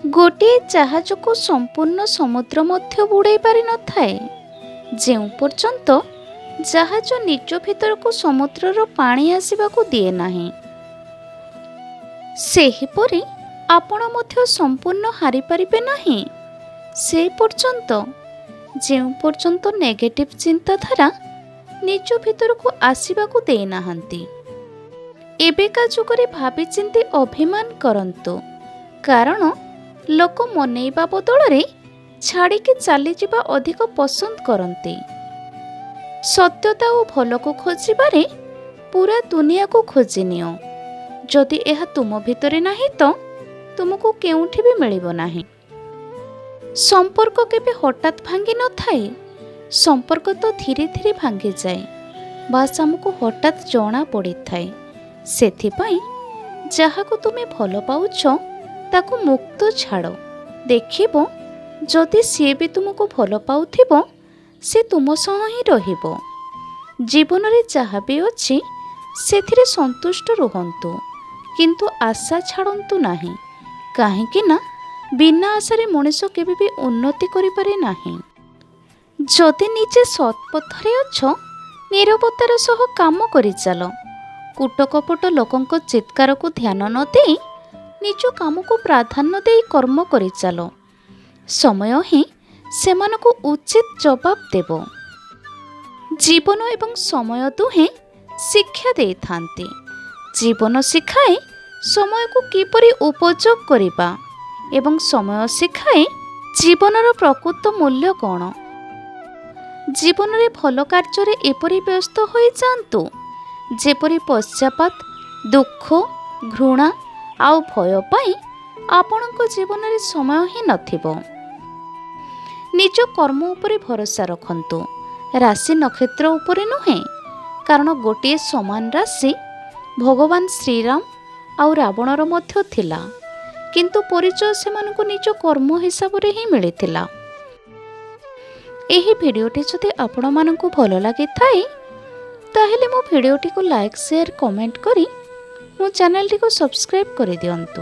ଗୋଟିଏ ଜାହାଜକୁ ସମ୍ପୂର୍ଣ୍ଣ ସମୁଦ୍ର ମଧ୍ୟ ବୁଡ଼ାଇ ପାରିନଥାଏ, ଯେଉଁ ପର୍ଯ୍ୟନ୍ତ ଜାହାଜ ନିଜ ଭିତରକୁ ସମୁଦ୍ରର ପାଣି ଆସିବାକୁ ଦିଏ ନାହିଁ। ସେହିପରି ଆପଣ ମଧ୍ୟ ସମ୍ପୂର୍ଣ୍ଣ ହାରିପାରିବେ ନାହିଁ ସେ ପର୍ଯ୍ୟନ୍ତ, ଯେଉଁ ପର୍ଯ୍ୟନ୍ତ ନେଗେଟିଭ୍ ଚିନ୍ତାଧାରା ନିଜ ଭିତରକୁ ଆସିବାକୁ ଦେଇନାହାନ୍ତି। ଏବେକା ଯୁଗରେ ଭାବିଚିନ୍ତି ଅଭିମାନ କରନ୍ତୁ, କାରଣ ଲୋକ ମନେଇବା ବଦଳରେ ଛାଡ଼ିକି ଚାଲିଯିବା ଅଧିକ ପସନ୍ଦ କରନ୍ତି। ସତ୍ୟତା ଓ ଭଲକୁ ଖୋଜିବାରେ ପୁରା ଦୁନିଆକୁ ଖୋଜିନିଅ, ଯଦି ଏହା ତୁମ ଭିତରେ ନାହିଁ ତ ତୁମକୁ କେଉଁଠି ବି ମିଳିବ ନାହିଁ। ସମ୍ପର୍କ କେବେ ହଠାତ୍ ଭାଙ୍ଗି ନଥାଏ। ସମ୍ପର୍କ ତ ଧୀରେ ଧୀରେ ଭାଙ୍ଗିଯାଏ, ବାସ୍ ଆମକୁ ହଠାତ୍ ଜଣା ପଡ଼ିଥାଏ। ସେଥିପାଇଁ ଯାହାକୁ ତୁମେ ଭଲ ପାଉଛ, ତାକୁ ମୁକ୍ତ ଛାଡ଼। ଦେଖିବ, ଯଦି ସିଏ ବି ତୁମକୁ ଭଲ ପାଉଥିବ, ସେ ତୁମ ସହ ହିଁ ରହିବ। ଜୀବନରେ ଯାହା ବି ଅଛି, ସେଥିରେ ସନ୍ତୁଷ୍ଟ ରୁହନ୍ତୁ, କିନ୍ତୁ ଆଶା ଛାଡ଼ନ୍ତୁ ନାହିଁ, କାହିଁକି ନା ବିନା ଆଶାରେ ମଣିଷ କେବେ ବି ଉନ୍ନତି କରିପାରେ ନାହିଁ। ଯଦି ନିଜେ ସତ୍ ପଥରେ ଅଛ, ନିରବତାର ସହ କାମ କରିଚାଲ। କୂଟକପଟ ଲୋକଙ୍କ ଚିତ୍କାରକୁ ଧ୍ୟାନ ନ ଦେଇ ନିଜ କାମକୁ ପ୍ରାଧାନ୍ୟ ଦେଇ କର୍ମ କରିଚାଲ। ସମୟ ହିଁ ସେମାନଙ୍କୁ ଉଚିତ ଜବାବ ଦେବ। ଜୀବନ ଏବଂ ସମୟ ଦୁହେଁ ଶିକ୍ଷା ଦେଇଥାନ୍ତି। ଜୀବନ ଶିଖାଏ ସମୟକୁ କିପରି ଉପଯୋଗ କରିବା ଏବଂ ସମୟ ଶିଖାଏ ଜୀବନର ପ୍ରକୃତ ମୂଲ୍ୟ କ'ଣ। ଜୀବନରେ ଭଲ କାର୍ଯ୍ୟରେ ଏପରି ବ୍ୟସ୍ତ ହୋଇଯାଆନ୍ତୁ, ଯେପରି ପଶ୍ଚାତାପ, ଦୁଃଖ, ଘୃଣା ଆଉ ଭୟ ପାଇଁ ଆପଣଙ୍କ ଜୀବନରେ ସମୟ ହିଁ ନଥିବ। ନିଜ କର୍ମ ଉପରେ ଭରସା ରଖନ୍ତୁ, ରାଶି ନକ୍ଷତ୍ର ଉପରେ ନୁହେଁ, କାରଣ ଗୋଟିଏ ସମାନ ରାଶି ଭଗବାନ ଶ୍ରୀରାମ ଆଉ ରାବଣର ମଧ୍ୟ ଥିଲା, କିନ୍ତୁ ପରିଚୟ ସେମାନଙ୍କୁ ନିଜ କର୍ମ ହିସାବରେ ହିଁ ମିଳିଥିଲା। ଏହି ଭିଡ଼ିଓଟି ଯଦି ଆପଣମାନଙ୍କୁ ଭଲ ଲାଗିଥାଏ, ତାହେଲେ ମୋ ଭିଡ଼ିଓଟିକୁ ଲାଇକ୍, ସେୟାର, କମେଣ୍ଟ କରି ମୋ ଚ୍ୟାନେଲଟିକୁ ସବସ୍କ୍ରାଇବ୍ କରିଦିଅନ୍ତୁ।